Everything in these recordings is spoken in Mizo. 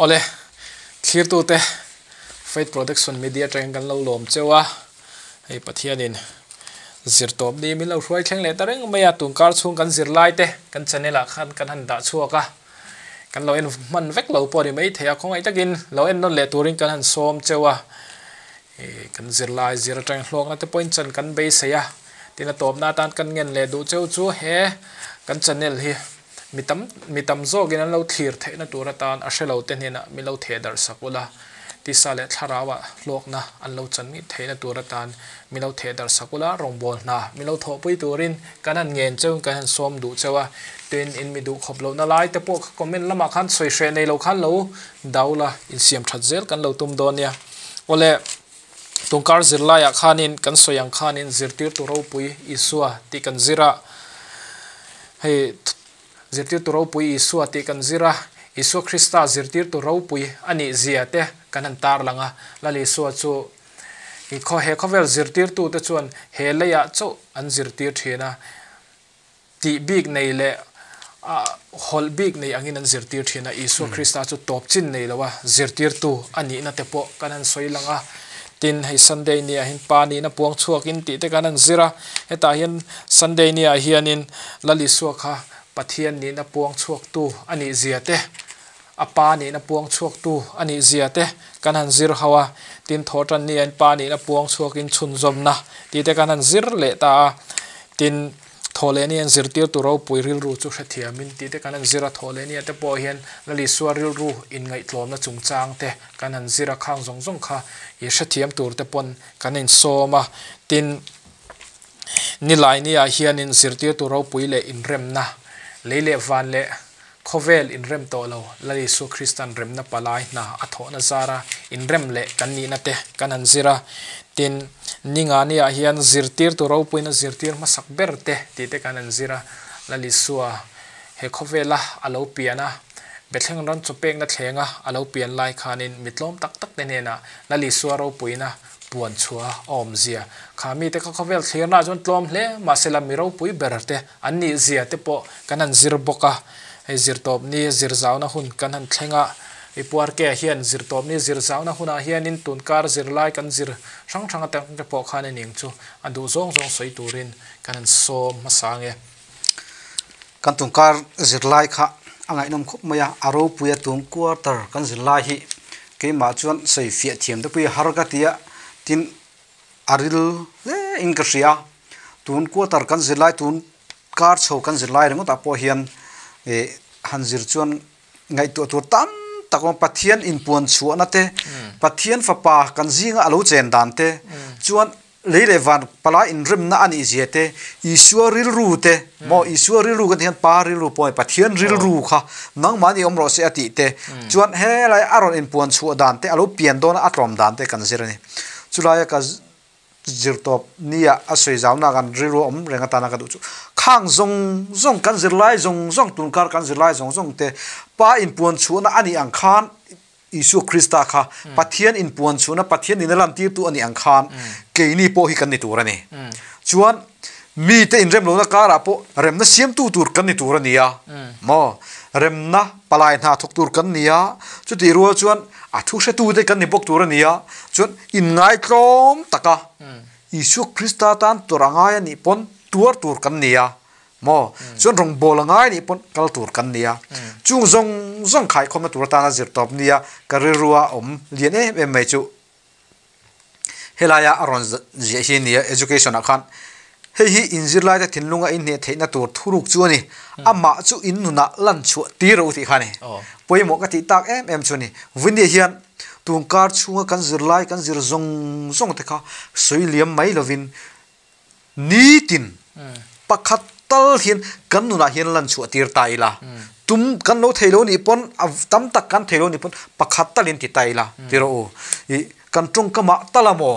Awle, thlirtute Faith Production Media atangin kan lo lawm cheu a, hei Pathianin zirtawp ni min lo hruai thleng leh ta reng mai a, tunkar chhung kan zirlai te kan channel ah khan kan han dah chhuak a, kan lo en hman vek lo pawh a ni maithei a, khawngaih takin lo en nawn leh turin kan han sawm cheu a, kan zirlai zir atangin hlawkna te pawhin chan kan beisei a, tin a tawpna atan kan ngen leh duh cheu chu he kan channel hi. Mi tam mi tam zawkin an lo thlir theihna tur atan a hre lo te hnenah mi lo theh darh sak ula, tisa leh thlarauah hlawkna an lo chan ngei theihna tur atan mi lo theh darh sak ula, rawngbâwl hna mi lo thawhpui turin kan han ngen cheu in kan han sawm duh cheu a, tin in mi duh khawp lohna lai te pawh kha comment lamah khan sawi hreh nei lo khan lo dau la, insiam that zel kan lo tum dawn nia. Awle, tungkar zirlaiah khanin kan sawi ang khanin zirtirtu ropui Isua tih kan zir a, Hei zirtirtu ropui Isua tih kan zir a, Isua Krista zirtirtu ropui a nih zia te kan han tarlang a. Lal Isua chu i khaw he khawvel zirtirtute chuan he leiah chauh an zirtir thin a, tih bik nei leh hawlh bik nei angin an zirtir thin a. Isua Krista chu tawp chin nei lo a, zirtirtu a nihna te pawh kan han sawi lang a. Tin, hei Sunday ni ah hian Pa nihna puang chhuakin tih te kan han zir a, hetah hian Sunday ni ah hianin Lal Isua kha Pathian nihna puang chhuaktu a nih zia te, a Pa nihna puang chhuaktu a nih zia te kan han zir ho a. Tin, Thawhtan ni ah hian Pa nihna puang chhuakin chhunzawmna tih te kan han zir leh ta a. Tin, Thawhleh ni an zirtirtu ropui rilru chu hrethiamin tih te kan han zir a, thawhleh nia te pawh hian Lal Isua rilru inngaihtlawmna chungchang te kan han zir a, khang zawng zawng kha i hrethiam tur te pawn kan insawm a. Tin, nilai niah hianin zirtirtu ropui leh inremna, lei leh van leh khawvel inrem tawh lo, Lal Isua Kristan remna palai hna a thawhna zara inrem leh kan nihna te kan han zir a. Tin, ninga niah hian zirtirtu ropuina zirtir hmasak ber te tih te kan han zir a. Lal Isua he khawvela a lo pian a, Bethleng ram chawpekna thlenga a lo pian lai khanin mi tlawm tak tak te hnenah Lal Isua ropuina puan chhuah a awmzia kha mite kha khawvel thlirnaah chuan tlawm hle mahsela mi ropui ber te An nih zia te pawh kan han zir bawk a, hei zirtawpni zir zauna hun kan han thleng a, i puarke hian zirtawpni zir zauna hunah hianin tunkar zirlai kan zir hrang hrang atang te pawh khan ining chu a duh zawng zawng sawi turin kan han sawm hmasa ang e. Kan tunkar zirlai kha a ngaihnawm khawp mai a, a ropui a tum quarter kan zirlai hi keimah chuan sawi fiah thiam te pawh hi har ka ti a, tin a ril hle in ka hria tun quarter kan zir lai tun kar chho kan zir lai ringawt ah pawh hian ih han zir chuan ngaihtuah tur tam tak a awm a Pathian inpuan chhuahna te Pathian fapa kan zinga a lo chen dan te chuan lei leh van palai inremna a nih zia te Isua rilru te maw Isua rilru kan tih hian pa rilru pawh a ni Pathian rilru kha nangmahni awm rawh se a tih te chuan helai a rawn inpuan chhuah dan te a lo pian dawn a a tlawm dan te kan zir a ni. Chulaia ka zirtawp nia a sawi zauna kan rilru awm reng atana ka duh chu khang zawng zawng kan zirlai zawng zawng tunkar kan zirlai zawng zawng te Pa inpuan chhuahna a nih ang khan Isua Krista kha Pathian inpuan chhuahna Pathian nihna lantirtu a nih ang khan keini pawh hi kan ni tur a ni. Chuan mite inrem lohna karah pawh remna siamtu tur kan ni tur a ni a maw? Remna palai hna thawk tur kan ni a, chutih rual chuan a thu hretute kan ni bawk tur a ni a, chuan inngaitlawm taka Isua Krista tan tur a ngai a nih pawn tuar tur kan ni a maw? Chuan rawngbâwl a ngai a nih pawn kal tur kan ni a, chung zawng zawng khaikhawmna tur atana zir tawp nia ka rilrua awm lian em em mai chu. Helaia a rawn ziah hi nia education ah khan hei hi inzirlai te thinlunga inhneh theihna tur thuruk chu a ni. Amah chu in nunah lan chhuah tir ro tih kha a ni. Pawimawh ka tih tak em em chu a ni. Vawinia hian tun kar chhunga kan zirlai kan zir zawng zawng te kha sawi liam mai lovin Nitin pakhat tal hian kan nunah hian lan chhuah tir ta ila, tum kan lo thei lo nih pawn a tam tak kan thei lo nih pawn pakhat talin ti ta ila ti rawh u. Ih kan tawngkamah tal a maw,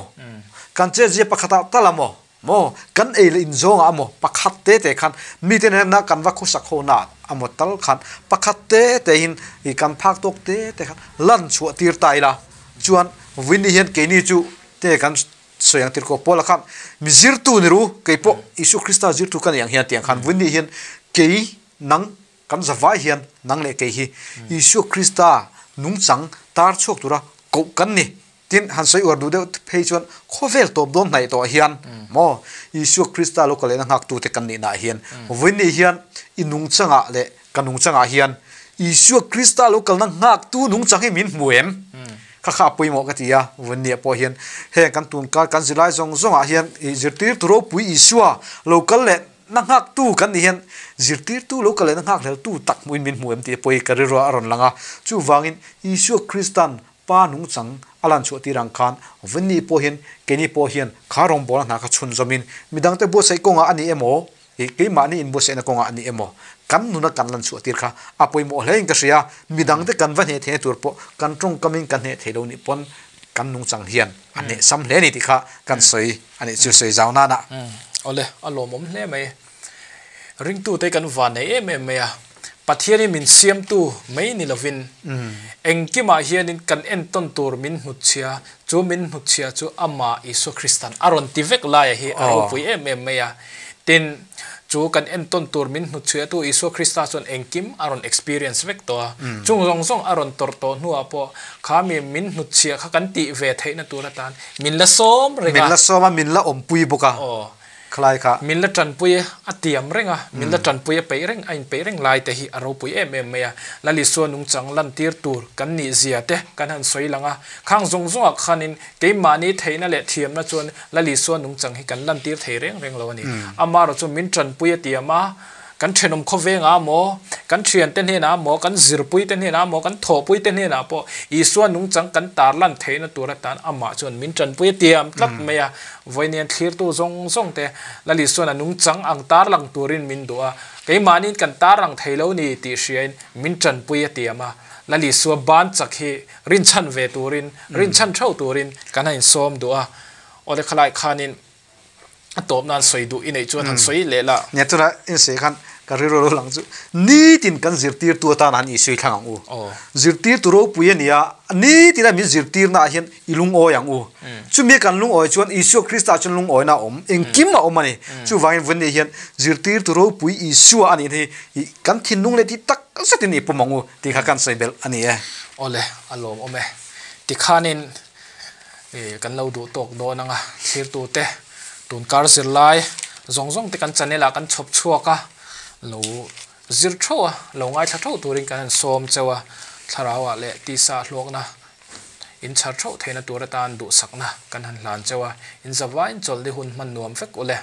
kan chetzia pakhatah tal a maw, maw kan ei leh inzawngah a maw pakhat te te khan mite hnenah kan va khawsak ho na a maw tal khan pakhat te te in ih kan phak tawk te te khan lan chhuah tir ta ila chuan Winnie hian keini chu te kan Sawi ang tirhkoh Paula khan, Mi zirtu ni ru, kei pawh Isua Krista zirtu ka ni ang hian tiang khan Vunni hian kei nang kan zavai hian nang leh kei hi Isua Krista nungchang tar chhuak tura koh kan ni. Tin, han sawi uar duh deuh phei chuan khawvel tawp dawn hnaih tawh hian maw Isua Krista lo kalehna nghaktute kan nihnaah hian vawiin hian i nungchangah leh ka nungchangah hian Isua Krista lo kalna nghaktu nungchang hi min hmu em? Kha kha a pawimawh ka ti a, vawiin pawh hian heng kan tunkar kan zirlai zawng zawngah hian i zirtirtu ropui Isua lo kal leh na nghaktu kan nih hian zirtirtu lo kal leh na nghakhleltu tak hmuhin min hmu em tih pawh hi ka rilru a rawn lang a. Chuvangin Isua Kristan Pa nungchang a lan chhuah tir ang khan Vinny pawh hian keini pawh hian kha rawngbawlna hna kha chhunzawmin midangte buatsaih kawngah a ni emaw, ih keimahni inbuatsaihna kawngah a ni emaw kan nuna kan lan chhuah tir kha a pawimawh hlein ka hria. Midangte kan va hneh theihna tur pawh kan tawngkamin kan hneh thei lo nih pawn kan nungchang hian a hneh sam hle a ni tih kha kan sawi a nih chu sawi zau nana. Awle, a lawmawm hle mai. Ringtute kan van nei em em mai a, Pathianin min siamtu mai ni lovin engkimah hianin kan entawn tur min hnutchhia, chu min hnutchhia chu Amah Isua Kristan a rawn ti vek laia hi a ropui em em mai a. Tin, chu kan entawn tur min hnutchhiatu Isua Krista chuan engkim a rawn experience vek tawh a, chung zawng zawng a rawn tawrh tawh hnuah pawh kha mi min hnutchhia kha kan tih ve theihna tur atan min la sawm reng a. Min la sawm a, min la awmpui bawk a. Khalai kha. Min la tanpui a tiam reng a, min la tanpui a peih reng, a inpeih reng lai te hi a ropui em em mai a. Lalisua nungchang lantir tur kan nih zia te kan han sawi lang a, khang zawng zawngah khanin keimahni theihna leh thiamna chuan Lalisua nungchang hi kan lantir thei reng reng lo a ni. Amaherawhchu chu min tanpui a tiam a, kan thenawm khawvengah maw, kan thiante hnenah maw, kan zirpuite hnenah maw, kan thawhpuite hnenah pawh Isua nungchang kan tarlan theihna tur atan amah chuan min tanpui a tiam tlat mai a. Vawiin thlirtu zawng zawng te Lal Isuan a nungchang ang tarlang turin min duh a, keimahniin kan tarlang thei lo ni tih hriain min tanpui a tiam a. Lal Isua ban chak hi rinchhan ve turin, rinchhan theuh turin kan han insawm duh a. Awle khalai khanin A tawp nan sawi duh i neih chuan han sawi leh la. Nia tunah in sawi khan ka rilru lo lang chu nitin kan zirtirtu atan han isui thlang ang u. Zirtirtu ropui a nia, nitina min zirtirna ah hian i lungawi ang u. Chumi kan lungawi chuan Isua Krista ah chuan lungawina a awm, engkim a awm a ni. Chuvangin Vunni hian zirtirtu ropui Isua a nih hi kan thinlung leh tih tak zetin i pawm ang u tih kha kan sawi belh a ni e. Awle, a lawmawm e. Tikhanin Kan lo duh tawk dawn anga thlirtute tun kar zirlai zawng zawng te kan channel ah kan chhawp chhuak a, lo zir theuh a, lo ngaithla theuh turin kan han sawm cheu a, thlarau ah leh tisa hluakna in chhar theuh theihna tur atan duhsakna kan han hlan cheu a, in zavain chawlhni hun hman nuam vek ule.